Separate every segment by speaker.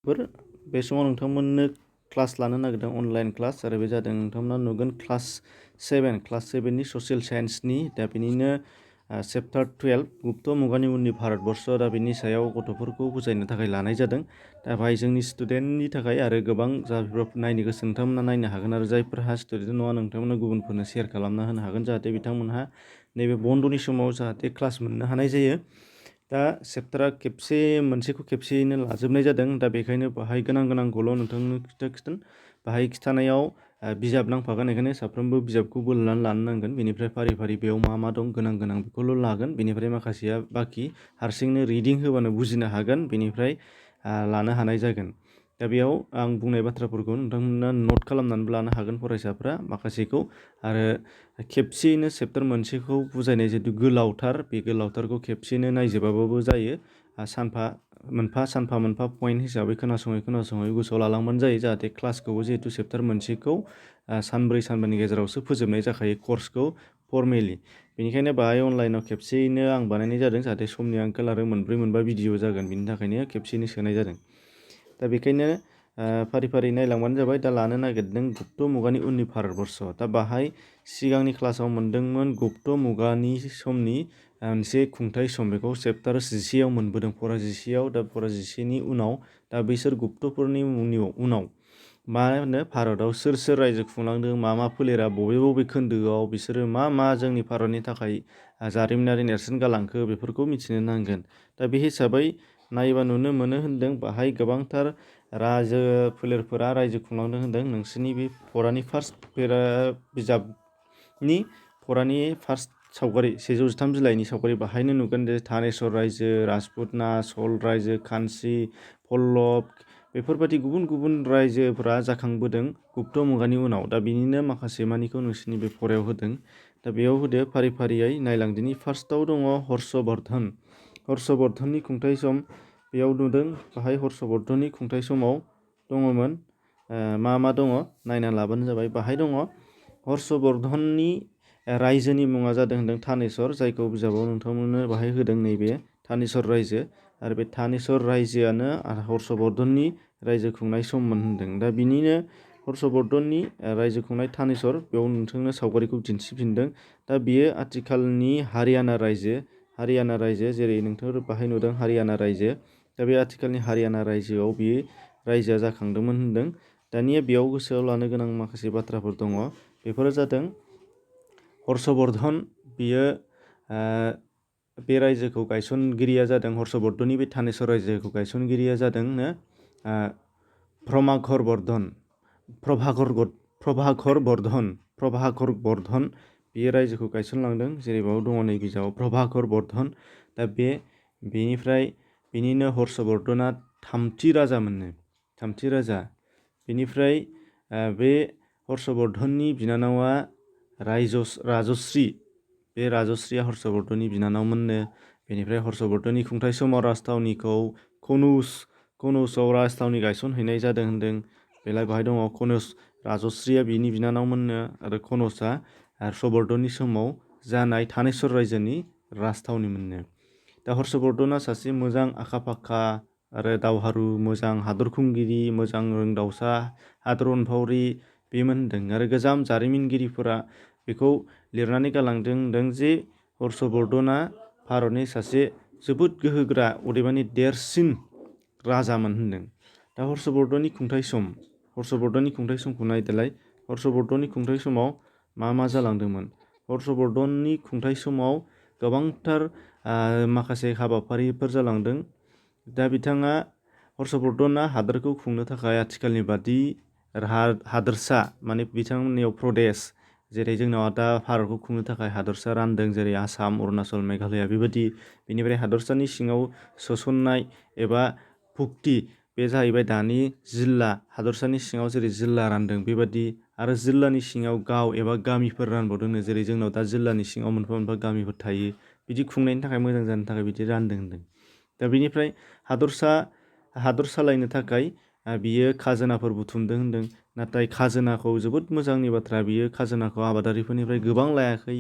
Speaker 1: बे समाव नोंथांमोननो क्लास लानो नागिरदों अनलाइन क्लास आरो बे जादों नोंथांमोना नुगोन क्लास 7 नि ससियेल साइन्सनि दा बेनिनो चेप्टार 12 गुप्त मुगानि उननि भारतबर्ष दा बेनि सायाव गथ'फोरखौ बुजायनो थाखाय लानाय जादों। दा बेहाय जोंनि स्टुडेन्टनि थाखाय आरो गोबां जायफोरा नायनो गोसो नोंथांमोना नायनो हागोन आरो जायफोरहा स्टुडेन्ट नङा नोंथांमोना गुबुनफोरनो शेयार खालामना होनो हागोन जाहाथे बिथांमोनहा नैबे बन्द'नि समाव जाहाथे क्लास मोननो हानाय जायो। दा चेप्टारा मोनसेखौ खेबसेयैनो लाजोबनाय जादों। दा बेखायनो बाहाय गोनांखौल' नोंथांनो खिथागोन। बाहाय खिथानायाव बिजाब नांफागोन, बेखायनो साफ्रोमबो बिजाबखौ बोलानानै लानो नांगोन। बेनिफ्राय फारि फारि बेयाव मा दं गोनां बेखौल' लागोन। बेनिफ्राय माखासेया बाखि हारसिंनो रिडिं होबानो बुजिनो हागोन, बेनिफ्राय लानो हानाय जागोन। दा बेयाव आं बुंनाय बाथ्राफोरखौ नोंथांमोना नट खालामनानैबो लानो हागोन फरायसाफ्रा माखासेखौ। आरो खेबसेयैनो चेप्टार मोनसेखौ बुजायनाय जिहेतु गोलावथार, बे गोलावथारखौ खेबसेयैनो नायजोबाबाबो जायो। सानफा मोनफा पइन्ट हिसाबै खोनासङै गोसोआव लालांबानो जायो। जाहाथे क्लासखौबो जिहेतु चेप्टार मोनसेखौ सानब्रैनि गेजेरावसो फोजोबनाय जाखायो कर्सखौ फर्मेलि। बेनिखायनो बाहाय अनलाइनाव खेबसेयैनो आं बानायनाय जादों जाहाथे समनि आंखाल आरो मोनब्रै भिडिअ जागोन, बिनि थाखायनो खेबसेयैनो सोनाय जादों। दा बेखायनो फारि फारि नायलांबानो जाबाय। दा लानो नागिरदों गुप्त मुगानि उननि भारतबर्ष। दा बाहाय सिगांनि क्लासाव मोनदोंमोन गुप्त मुगानि समनि मोनसे खुंथाय सम, बेखौ चेप्टार 10आव मोनबोदों, फरा 10आव। दा फरा 10नि उनाव दा बैसोर गुप्तफोरनि उनाव मा होनो भारतआव सोर रायजो खुंलांदों, मा फोलेरा बबे खोन्दोआव बिसोरो मा जोंनि भारतनि थाखाय जारिमिनारि नेरसोन गालांखो बेफोरखौ मिथिनो नांगोन। दा बे हिसाबै नायोबा नुनो मोनो होनदों बाहाय गोबांथार रायजो फोलेरफोरा रायजो खुंलांदों होनदों। नोंसोरनि बे फरानि फार्स्ट बिजाबनि फरानि फार्स्ट सावगारि 113 बिलाइनि सावगारि बाहायनो नुगोन जे थानेश्वर रायजो, राजपुतना, चल रायजो, खानसि, पल्लव बेफोरबायदि गुबुन रायजोफोरा जाखांबोदों गुप्त मुगानि उनाव। दा बिनिनो माखासे मानिखौ नोंसोरनि बे फरायाव होदों। दा बेयाव होदो फारि फारियै नायलांदिनि। फार्स्टआव दङ हर्षवर्धननि खुंथाय सम। बेयाव नुदों बाहाय हर्षवर्धननि खुंथाय समाव दङमोन मा दङ नायना लाबानो जाबाय। बाहाय दङ हर्षवर्धननि रायजोनि मुङा जादों होनदों थानेश्वर, जायखौ बिजाबाव नोंथांमोननो बाहाय होदों नैबे थानेश्वर रायजो। आरो बे थानेश्वर रायजोआनो हर्षवर्धननि रायजो खुंनाय सममोन होनदों। दा बिनिनो हर्षवर्धननि रायजो खुंनाय थानेश्वर, बेयाव नोंथांनो सावगारिखौ दिन्थिफिनदों। दा बियो आथिखालनि हारियाना रायजो, जेरै नोंथाङा बाहाय नुदों हारियाना रायजो। दा बे आथिखालनि हारियाना रायजोआव बियो रायजोआ जाखांदोंमोन होनदों। दानिया बेयाव गोसोआव लानो गोनां माखासे बाथ्राफोर दङ। बेफोरो जादों हर्षवर्धन, बियो बे रायजोखौ गायसनगिरिया जादों हर्षवर्धननि बे थानेश्वर रायजोखौ गायसनगिरिया जादोंनो प्रभाकर बर्धन बेयो रायजोखौ गायसनलांदों। जेरै बेयाव दङ नै बिजाबाव प्रभाकर बर्धन। दा बेनिफ्राय बिनिनो हर्षवर्धना थामथि राजा। बेनिफ्राय बे हर्षवर्धननि बिनानावा राजश्री, बे राजश्रीया हर्षवर्धननि बिनानावमोननो। बेनिफ्राय हर्षवर्धननि खुंथाय समाव राजथावनिखौ कनौजआव राजथावनि गायसनहैनाय जादों होनदों। बेहाय दङ कनौज, राजश्रीया बिनि बिनानावमोननो आरो कनौजआ हर्षवर्धननि समाव जानाय थानेश्वर रायजोनि राजथावनिमोननो। दा हर्षवर्धना सासे मोजां आखा फाखा आरो दावहारु, मोजां हादर खुंगिरि, मोजां रोंदावसा, हादर अनफावरि बेमोन होनदों। आरो गोजाम जारिमिनगिरिफोरा बेखौ लिरनानै गालांदों होनदों जे हर्षवर्धना भारतनि सासे जोबोद गोहोगोरा, अदेबानि देरसिन राजामोन होनदों। दा हर्षवर्धननि खुंथाय समखौ नायदोलाय। हर्षवर्धननि खुंथाय समाव मा जालांदोंमोन? हर्षवर्धननि खुंथाय समाव गोबांथार माखासे हाबाफारिफोर जालांदों। दा हर्षवर्धना हादोरखौ खुंनो थाखाय आथिखालनि बादि हादोरसा, माने बिथांमोननियाव प्रदेश, जेरै जोंनाव दा भारतखौ खुंनो थाखाय हादोरसा रानदों, जेरै आसाम, अरुणाचल, मेघालया बेबायदि। बेनिफ्राय हादोरसानि सिङाव सोसननाय एबा भुक्ति, बे जाहैबाय दानि जिल्ला। हादोरसानि सिङाव जेरै जिल्ला रानदों बेबादि, आरो जिल्लानि सिङाव गाव एबा गामिफोर रानबावदोंनो, जेरै जोंनाव दा जिल्लानि सिङाव मोनफा गामिफोर थायो। बिदि खुंनायनि थाखाय मोजां जानो थाखाय बिदि रानदों होनदों। दा बेनिफ्राय हादर सालायनो थाखाय बियो खाजोनाफोर बुथुमदों होनदों। नाथाय खाजोनाखौ, जोबोद मोजांनि बाथ्रा, बियो खाजोनाखौ आबादारिफोरनिफ्राय गोबां लायाखै,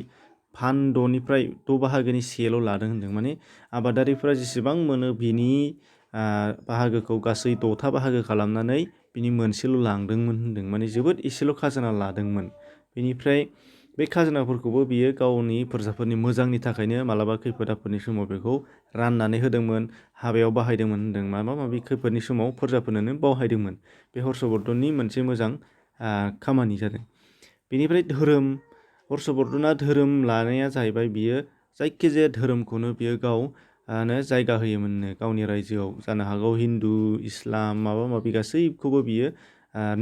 Speaker 1: 6 बाहागोनि 1 लादों होनदों। माने आबादारिफोरा जेसेबां मोनो बिनि बाहागोखौ गासै 6था बाहागो खालामनानै बिनि मोनसेल' लांदोंमोन होनदों। माने जोबोद एसेल' खाजोना लादोंमोन। बेनिफ्राय बे खाजोनाफोरखौबो बियो गावनि प्रजाफोरनि मोजांनि थाखायनो मालाबा खैफोद आफोदनि समाव बेखौ राननानै होदोंमोन, हाबायाव बाहायदोंमोन होनदों। माबा माबि खैफोदनि समाव प्रजाफोरनोनो बाहायदोंमोन। बे हर्षवर्धननि मोनसे मोजां खामानि जादों। बेनिफ्राय धोरोम, हर्षवर्धना धोरोम लानाया जाहैबाय बियो जायखिजाया धोरोमखौनो बियो गावनो जायगा होयोमोननो गावनि रायजोआव। जानो हागौ हिन्दु, इस्लाम माबा माबि गासैखौबो बियो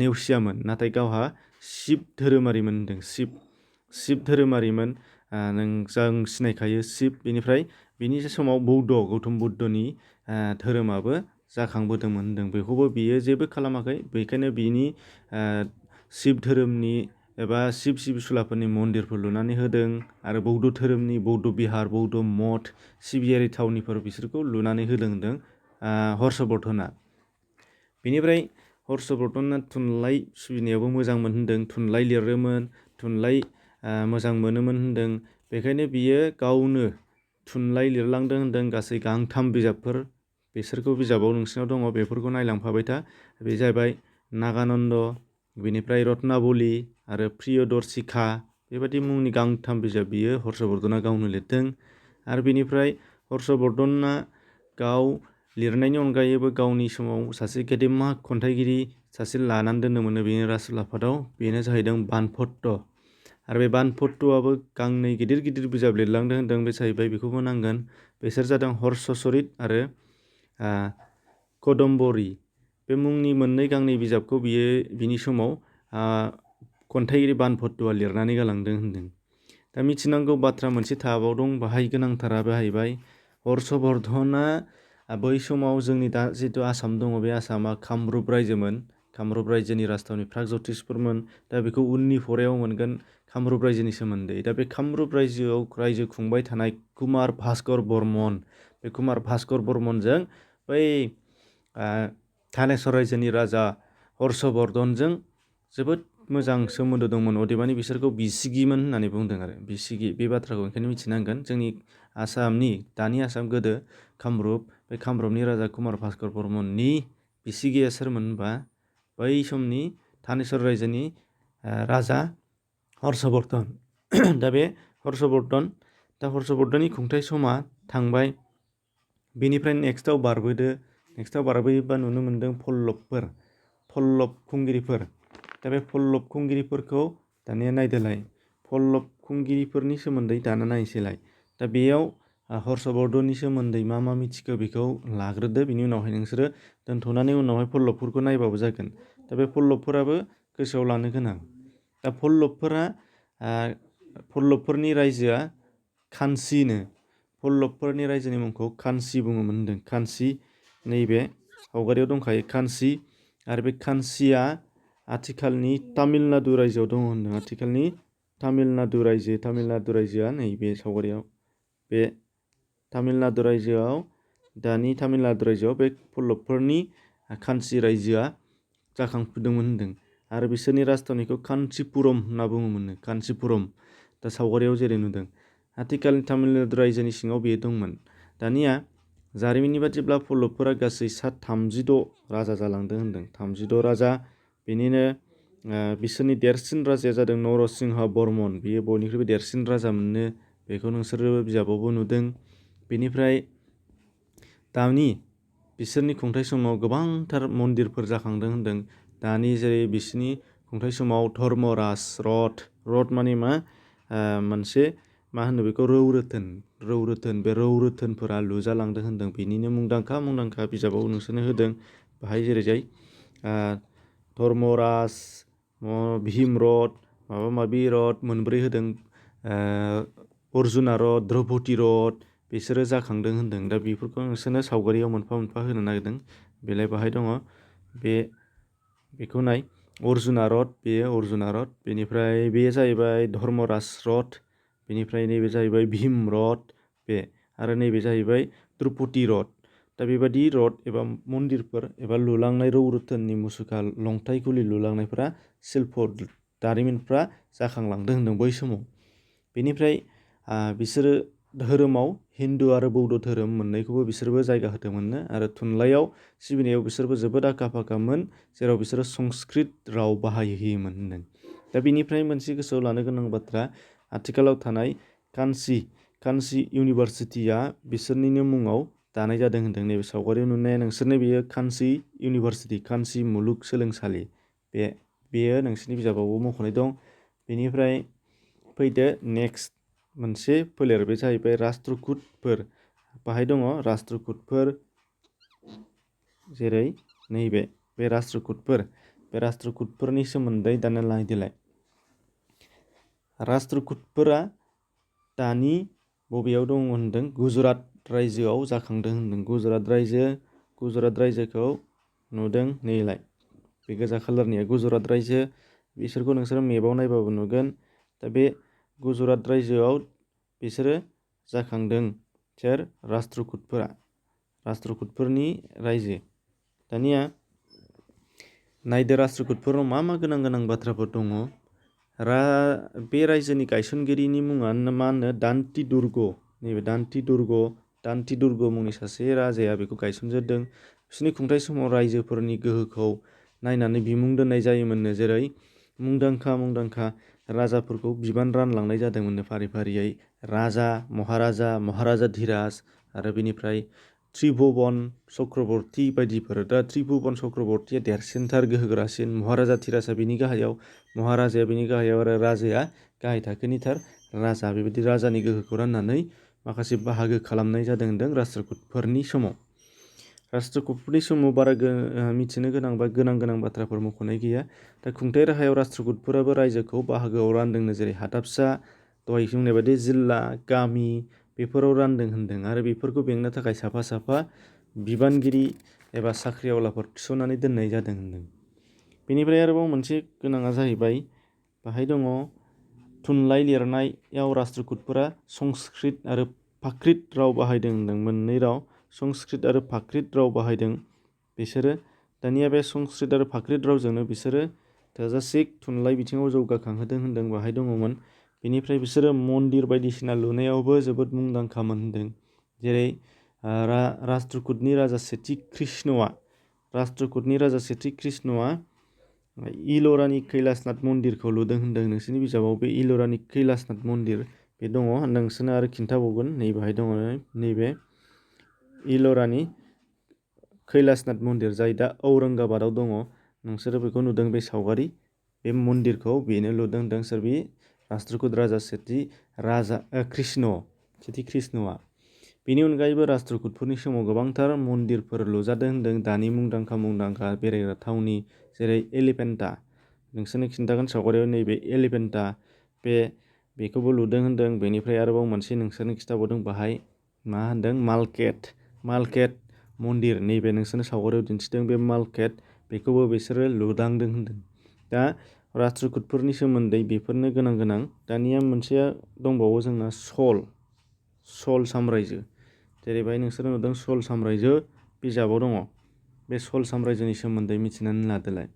Speaker 1: नेवसियामोन। नाथाय गावहा शिब धोरोमारिमोन होनदों। शिब धोरोमारिमोन। जों सिनायखायो शिब। बेनिफ्राय बिनि समाव बौद्ध, गौतम बुद्धनि धोरोमाबो जाखांबोदोंमोन होनदों। बेखौबो बियो जेबो खालामाखै। बेखायनो बिनि शिब धोरोमनि एबा शिब सिबिसुलाफोरनि मन्दिरफोर लुनानै होदों आरो बौद्ध धोरोमनि बौद्ध बिहार, बौद्ध मठ, सिबियारि थावनिफोर बिसोरखौ लुनानै होदों होनदों हर्षवर्धना। बेनिफ्राय हर्षवर्धना थुनलाइ सिबिनायावबो मोजांमोन होनदों। थुनलाइ लिरोमोन, थुनलाइ मोजां मोनोमोन होनदों। बेखायनो बियो गावनो थुनलाइ लिरलांदों होनदों। गासै गांथाम बिजाबफोर, बिसोरखौ बिजाबाव नोंसिनाव दङ, बेफोरखौ नायलांफाबाय था। बे जाहैबाय नागानन्द, बेनिफ्राय रत्नावली आरो प्रियदर्शिका, बेबादि मुंनि गांथाम बिजाब बियो हर्षवर्धना गावनो लिरदों। आरो बेनिफ्राय हर्षवर्धना गाव लिरनायनि अनगायैबो गावनि समाव सासे गेदेमा खन्थाइगिरि सासे लानानै दोनदोंमोन बेनि राजउलाफादाव। बेनो जाहैदों बानपट्ट। आरो बे बानपट्टआबो गांनै गिदिर गिदिर बिजाब लिरलांदों होनदों। बे जाहैबाय, बेखौबो नांगोन, बिसोर जादों हर्षचरित आरो कदम्बरी। बे मुंनि मोननै गांनै बिजाबखौ बियो बिनि समाव खन्थाइगिरि बानपट्टआ लिरनानै गालांदों होनदों। दा मिथिनांगौ बाथ्रा मोनसे थाबावदों बाहाय, गोनांथारा जाहैबाय हर्षवर्धना बै समाव जोंनि दा जिथु आसाम दङ, बे आसामा कामरुप रायजोमोन। कामरुप रायजोनि राजथावनि प्रागज्यतिसपुरमोन। दा बेखौ उननि फरायाव मोनगोन कामरुप रायजोनि सोमोन्दै। दा बे कामरुप रायजोआव रायजो खुंबाय थानाय कुमार भास्कर बर्मन, बे कुमार भास्कर बर्मनजों बै धानेश्वर रायजोनि राजा हर्षवर्धनजों जोबोद मोजां सोमोन्दो दंमोन। अदेबानि बिसोरखौ बिसिगिमोन होननानै बुंदों आरो। बिसिगि, बे बाथ्राखौ ओंखायनो मिथिनांगोन। जोंनि आसामनि, दानि आसाम, गोदो कामरुप, बे कामरुपनि राजा कुमार भास्कर बर्मननि बिसिगिया सोरमोन होनबा बै समनि धानेश्वर रायजोनि राजा हर्षवर्धन। दा बे हर्षवर्धननि खुंथाइ समा थांबाय। बेनिफ्राय नेक्स्टआव बारबोयोबा नुनो मोन्दों पल्लभ खुंगिरिफोर। दा बे पल्लभ खुंगिरिफोरखौ दानिया नायदोलाय। पल्लभ खुंगिरिफोरनि सोमोन्दै दाना नायसैलाय। दा बेयाव हर्षवर्धननि सोमोन्दै मा मा मिथिखो बेखौ लाग्रोदो। बिनि उनावहाय नोंसोरो दोनथ'नानै उनावहाय पल्लभफोरखौ नायबाबो जागोन। दा बे पल्लभफोराबो गोसोआव लानो गोनां। दा पल्लभफोरनि रायजोआ खानसिनो। पल्लभफोरनि रायजोनि मुंखौ खानसि बुङोमोन होनदों। खानसि, नैबे सावगारियाव दंखायो खानसि। आरो बे खानसिया आथिखालनि तामिलनाडु रायजोआव दङ होनदों। आथिखालनि तामिलनाडु रायजोआ नैबे सावगारियाव, बे तामिलनाडु रायजोआव, दानि तामिलनाडु रायजोआव बे पल्लभफोरनि खानसि रायजोआ जाखांफुदोंमोन होनदों। आरो बिसोरनि राजथावनिखौ कान्चीपुरम होनना बुङोमोननो। कान्चीपुरम, दा सावगारियाव जेरै नुदों। आथिखालनि तामिलनाडु रायजोनि सिङाव बेयो दंमोन। दानिया जारिमिननि बादिब्ला पल्लभफोरा गासै 36 राजा जालांदों होनदों। 36 राजा। बेनिनो बिसोरनि देरसिन राजाया जादों नरसिंह बर्मन। बियो बयनिख्रुइबो देरसिन राजा मोननो। बेखौ नोंसोरो बिजाबावबो नुदों। बेनिफ्राय दानि बिसोरनि खुंथाइ समाव गोबांथार मन्दिरफोर जाखांदों होनदों। दानि जेरै बिसोरनि खुंथाइ समाव धर्मराज रथ माने मा, मोनसे मा होनो बेखौ, रौरोथोन। बे रौरोथोनफोरा लुजालांदों होनदों। बेनिनो मुंदांखा बिजाबाव नोंसोरनो होदों। बाहाय जेरैजाय धर्मराज, भीम रथ, माबा माबि रथ मोनब्रै होदों। अर्जुना रथ, द्रौपदि रथ, बिसोरो जाखांदों होनदों। दा बेफोरखौ नोंसोरनो सावगारियाव मोनफा मोनफा होनो नागिरदों। बेलाय बाहाय दङ। बेखौ नाय। अर्जुना रथ, बेयो अर्जुना रथ। बेनिफ्राय बेयो जाहैबाय धर्मराज रथ। बेनिफ्राय नैबे जाहैबाय भीम रथ। आरो नैबे जाहैबाय द्रौपदि रथ। दा बेबादि रथ एबा मन्दिरफोर एबा लुलांनाय रौरोथोननि मुसुखा लंथाइ खुलि लुलांनायफ्रा शिल्प दारिमिनफ्रा जाखांलांदों होनदों बै समाव। बेनिफ्राय बिसोरो धोरोमाव हिन्दु आरो बौद्ध धोरोम मोननैखौबो बिसोरबो जायगा होदोंमोननो आरो थुनलाइयाव सिबिनायाव बिसोरबो जोबोद आखा फाखामोन, जेराव बिसोरो संस्कृत राव बाहायहोयोमोन होनदों। दा बेनिफ्राय मोनसे गोसोआव लानो गोनां बाथ्रा, आथिखालाव थानाय कान्ची इउनिभारसिटिया बिसोरनिनो मुङाव दानाय जादों होनदों। नैबे सावगारियाव नुनाया नोंसोरनो बेयो कान्ची इउनिभारसिटि, कान्ची मुलुगसोलोंसालि, बेयो नोंसोरनि बिजाबावबो मख'नाय दं। बेनिफ्राय फैदो नेक्स्ट मोनसे फोलेर, बे जाहैबाय राष्ट्रकुटफोर। बाहाय दङ राष्ट्रकुटफोर, जेरै नैबे बे राष्ट्रकुटफोरनि सोमोन्दै दाना नायदोलाय। राष्ट्रकुटफोरा दानि बबेयाव दङ होनदों? गुजरात रायजोआव जाखांदों होनदों। गुजरात रायजोखौ नुदों नैलाय, बे गोजा खालारनिया गुजरात रायजो। बिसोरखौ नोंसोरो मेपाव नायबाबो नुगोन। दा बे गुजरात रायजोआव बिसोरो जाखांदों। सोर? राष्ट्रकुटफोरनि रायजो। दानिया नायदो राष्ट्रकुटफोराव मा मा गोनां गोनां बाथ्राफोर दङ। बे रायजोनि गायसनगिरिनि मुङा मा होनो? दान्ति दुर्ग। नैबे दान्ति दुर्ग मुंनि सासे राजाया बेखौ गायसनजेनदों। बिसोरनि खुंथाय समाव रायजोफोरनि गोहोखौ नायनानै बिमुं दोननाय जायोमोननो। जेरै मुंदांखा राजाफोरखौ बिबान रानलांनाय जादोंमोननो फारि फारियै। राजा, महाराजाधिराज आरो बेनिफ्राय त्रिभुवन चक्रबर्ती बायदिफोर। दा त्रिभुवन चक्रबर्तीया देरसिनथार, गोहोगोरासिन, महाराजाधिराजआ बिनि गाहायाव, महाराजाया बिनि गाहायाव आरो राजाया गाहाय थाखोनिथार राजा। बेबायदि राजानि गोहोखौ राननानै माखासे बाहागो खालामनाय जादों होनदों राष्ट्रकुटफोरनि समाव। राष्ट्रकुटफोरनि समाव बारा मिथिनो गोनां बा गोनां बाथ्राफोर मख'नाय गैया। दा खुंथाय राहायाव राष्ट्रकुटफोराबो रायजोखौ बाहागोआव रानदोंनो, जेरै हादाबसा, दहाय बुंनाय बायदि जिल्ला, गामि बेफोराव रानदों होनदों। आरो बेफोरखौ बेंनो थाखाय साफा साफा बिबानगिरि एबा साख्रिआवलाफोर थिसननानै दोननाय जादों होनदों। बेनिफ्राय आरोबाव मोनसे गोनाङा जाहैबाय, बाहाय दङ थुनलाइ लिरनायाव राष्ट्रकुटफोरा संस्कृत आरो प्राकृत राव बाहायदों होनदों। मोननै राव, संस्कृत आरो प्राकृत राव बाहायदों बिसोरो। दानिया बे संस्कृत आरो प्राकृत रावजोंनो बिसोरो थोजासे थुनलाइ बिथिङाव जौगाखांहोदों होनदों, बाहाय दङमोन। बेनिफ्राय बिसोरो मन्दिर बायदिसिना लुनायावबो जोबोद मुंदांखामोन होनदों। जेरै राष्ट्रकुटनि राजा सेथि कृष्णआ इल'रानि कैलासनाथ मन्दिरखौ लुदों होनदों। नोंसोरनि बिजाबाव बे इल'रानि कैलासनाथ मन्दिर बे दङ। नोंसोरनो आरो खिन्थाबावगोन, नै बाहाय दङ नैबे इल'रानि कैलासनाथ मन्दिर, जाय दा औरंगाबादाव दङ। नोंसोरो बेखौ नुदों, बे सावगारि, बे मन्दिरखौ बेनो लुदों होनदों। सोर? बे राष्ट्रकुट राजा सेथि कृष्णआ। बेनि अनगायैबो राष्ट्रकुटफोरनि समाव गोबांथार मन्दिरफोर लुजादों होनदों। दानि मुंदांखा बेरायग्रा थावनि, जेरै एलिफेन्टा, नोंसोरनो खिन्थागोन सावगारियाव, नैबे एलिफेन्टा बेखौबो लुदों होनदों। बेनिफ्राय आरोबाव मोनसे नोंसोरनो खिन्थाबावदों, बाहाय मा होनदों? मालकेट मन्दिर, नैबे नोंसोरनो सावगारियाव दिन्थिदों, बे मालकेट बेखौबो बिसोरो लुदांदों होनदों। दा राष्ट्रकुटफोरनि सोमोन्दै बेफोरनो गोनां। दानिया मोनसेया दंबावो जोंना सल साम्रायजो। जेरैहाय नोंसोरो नुदों सल साम्रायजो बिजाबाव दङ। बे सल साम्रायजोनि सोमोन्दै मिथिनानै लादोलाय।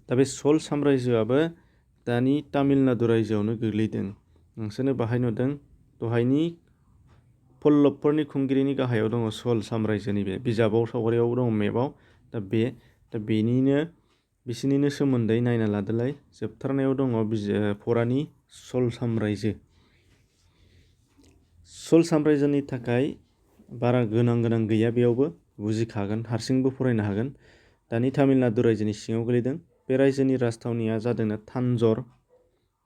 Speaker 1: दा बे सल साम्रायजोआबो दानि तामिलनाडु रायजोआवनो गोग्लैदों। नोंसोरनो बाहाय नुदों, दहायनि पल्लबफोरनि खुंगिरिनि गाहायाव दङ सल साम्रायजोनि, बे बिजाबाव सावगारियाव दङ, मेपाव। दा बिसोरनिनो सोमोन्दै नायना लादोलाय। जोबथारनायाव दङ फरानि सल साम्रायजो। सल साम्रायजोनि थाखाय बारा गोनां गैया, बेयावबो बुजिखागोन, हारसिंबो फरायनो हागोन। दानि तामिलनाडु रायजोनि सिङाव गोलैदों। बे रायजोनि राजथावनिया जादोंना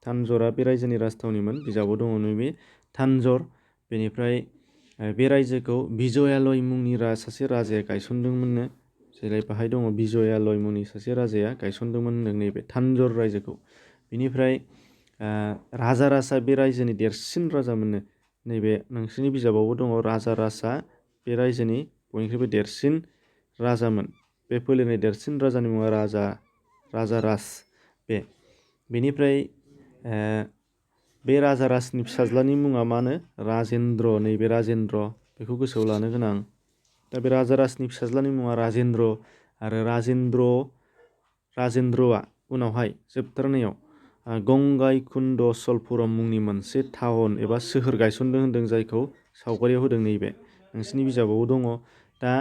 Speaker 1: तान्जरा बे रायजोनि राजथावनिमोन। बिजाबाव दङ नैबे तान्जर। बेनिफ्राय बे रायजोखौ बिजयालय मुंनि सासे राजाया गायसनदोंमोननो। जेरै बाहाय दङ, बिजयालय मुंनि सासे राजाया गायसनदोंमोन होनदों नैबे तान्जर रायजोखौ। बेनिफ्राय राजा रासआ बे रायजोनि देरसिन राजामोननो। नैबे नोंसोरनि बिजाबावबो दङ, राजा रासआ बे रायजोनि बयनिख्रुइबो देरसिन राजामोन। बे फोलेरनि देरसिन राजानि मुङा राजा रास। बेनिफ्राय बे राजा रासनि फिसाज्लानि मुङा मा होनो? राजेन्द्र। नैबे राजेन्द्र, बेखौ गोसोआव लानो गोनां। दा बे राजा रासनि फिसाज्लानि मुङा राजेन्द्र। आरो राजेन्द्रआ उनावहाय जोबथारनायाव गंगाइकुन्ड सलपुरम मुंनि मोनसे टाउन एबा सोहोर गायसनदों होनदों, जायखौ सावगारियाव होदों नैबे नोंसिनि बिजाबावबो दङ। दा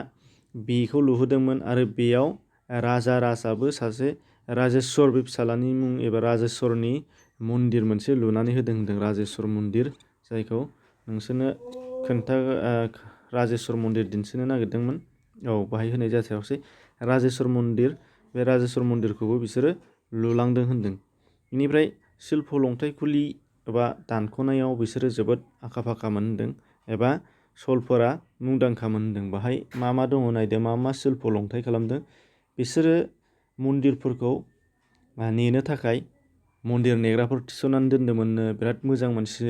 Speaker 1: बेखौ लुहोदोंमोन आरो बेयाव राजा राजाबो सासे राजेस्वर बे फिसालानि मुं एबा राजेस्वरनि मन्दिर मोनसे लुनानै होदों राजेस्वर मन्दिर, जायखौ नोंसोरनो राजेस्वर मन्दिर दिन्थिनो नागिरदोंमोन। औ, बाहाय होनाय जाथायावसै राजेस्वर मन्दिर। बे राजेस्वर मन्दिरखौबो बिसोरो लुलांदों होनदों। बेनिफ्राय शिल्प लंथाइखुलि एबा दानख'नायाव बिसोरो जोबोद आखा फाखामोन होनदों, एबा सलफोरा मुंदांखामोन होनदों। बाहाय मा मा दङ नायदो, मा शिल्प लंथाइ खालामदों। बिसोरो मन्दिरफोरखौ नेनो थाखाय मन्दिर नेग्राफोर थिसननानै दोन्दोंमोननो। बिराद मोजां मोनसे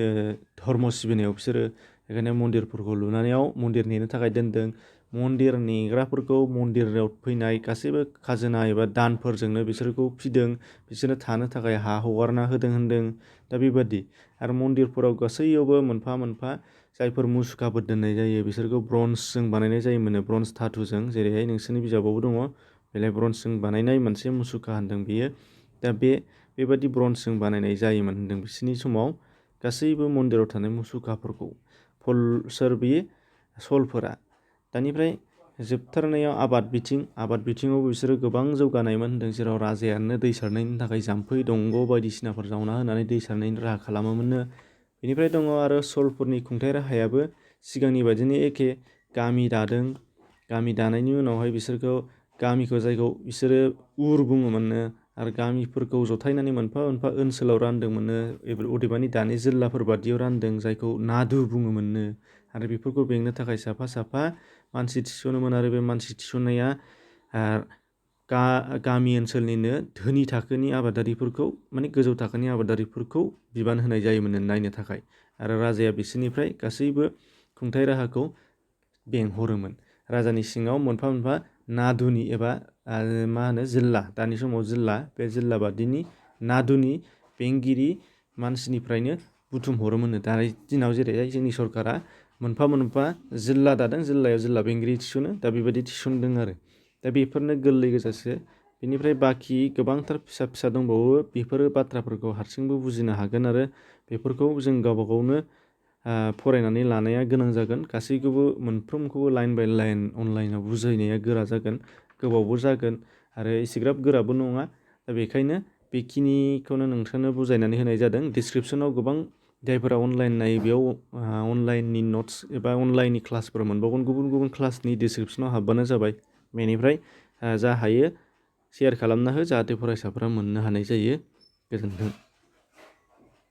Speaker 1: धर्म सिबिनायाव बिसोरो, बेखायनो मन्दिरफोरखौ लुनायाव मन्दिर नेनो थाखाय दोनदों। मन्दिर नेग्राफोरखौ मन्दिराव फैनाय गासैबो खाजोना एबा दानफोरजोंनो बिसोरखौ फिदों, बिसोरनो थानो थाखाय हा हगारना होदों होनदों। दा बेबादि आरो मन्दिरफोराव गासैयावबो मोनफा मोनफा जायफोर मुसुखाफोर दोननाय जायो बिसोरखौ ब्रन्जजों बानायनाय जायोमोन, ब्रन्ज धातुजों। जेरैहाय नोंसोरनि बिजाबावबो दङ, बेलाय ब्रन्जजों बानायनाय मोनसे मुसुखा होनदों बेयो। दा बेबादि ब्रन्जजों बानायनाय जायोमोन होनदों बिसोरनि समाव गासैबो मन्दिराव थानाय मुसुखाफोरखौ। सोर बेयो? सलफोरा। दानिफ्राय जोबथारनायाव आबाद बिथिङाव बिसोरो गोबां जौगानायमोन होनदों, जेराव राजायानो दै सारनायनि थाखाय जाम्फै दंग' बायदिसिनाफोर जावना होनानै दै सारनायनि राहा खालामोमोननो। बेनिफ्राय दङ आरो सलफोरनि खुंथाइ राहायाबो सिगांनि बायदिनो एखे। गामि दादों, गामि दानायनि उनावहाय बिसोरखौ गामिखौ, जायखौ बिसोरो उर बुङोमोननो, आरो गामिफोरखौ जथायनानै मोनफा मोनफा ओनसोलाव रानदोंमोननो। अदेबानि दानि जिल्लाफोर बादियाव रानदों, जायखौ नादु बुङोमोननो। आरो बेफोरखौ बेंनो थाखाय साफा साफा मानसि थिसनोमोन, आरो बे मानसि थिसननाया गामि ओनसोलनिनो धोनि थाखोनि आबादारिफोरखौ, माने गोजौ थाखोनि आबादारिफोरखौ बिबान होनाय जायोमोन नायनो थाखाय। आरो राजाया बिसोरनिफ्राय गासैबो खुंथाइ राहाखौ बेंहरोमोन। राजानि सिङाव मोनफा मोनफा नादुनि एबा जिल्ला, दानि समाव जिल्ला, बे जिल्ला बादिनि नादुनि बेंगिरि मानसिनिफ्रायनो बुथुम हरोमोननो। दानि दिनाव जेरैहाय जोंनि सरकारा मोनफा मोनफा जिल्ला दादों, जिल्लायाव जिल्ला बेंगिरि थिसनो, दा बेबायदि थिसनदों आरो। दा बेफोरनो गोरलै गोजासो। बेनिफ्राय बाखि गोबांथार फिसा फिसा दंबावो। बेफोरो बाथ्राफोरखौ हारसिंबो बुजिनो हागोन, आरो बेफोरखौ जों गावबा गावनो फरायनानै लानाया गोनां जागोन। गासैखौबो मोनफ्रोमखौबो लाइन बाय लाइन अनलाइनाव बुजायनाया गोरा जागोन, गोबावबो जागोन, आरो एसेग्राब गोराबो नङा। दा बेखायनो बेखिनिखौनो नोंथांनो बुजायनानै होनाय जादों। डिसक्रिपसनाव गोबां, जायफोरा अनलाइन नायो बेयाव अनलाइननि नट्स एबा अनलाइननि क्लासफोर मोनबावगोन। गुबुन गुबुन क्लासनि डिसक्रिपसनाव हाबबानो जाबाय। बेनिफ्राय जा हायो शेयार खालामना हो, जाहाथे फरायसाफोरा मोननो हानाय जायो। गोजोन्थों।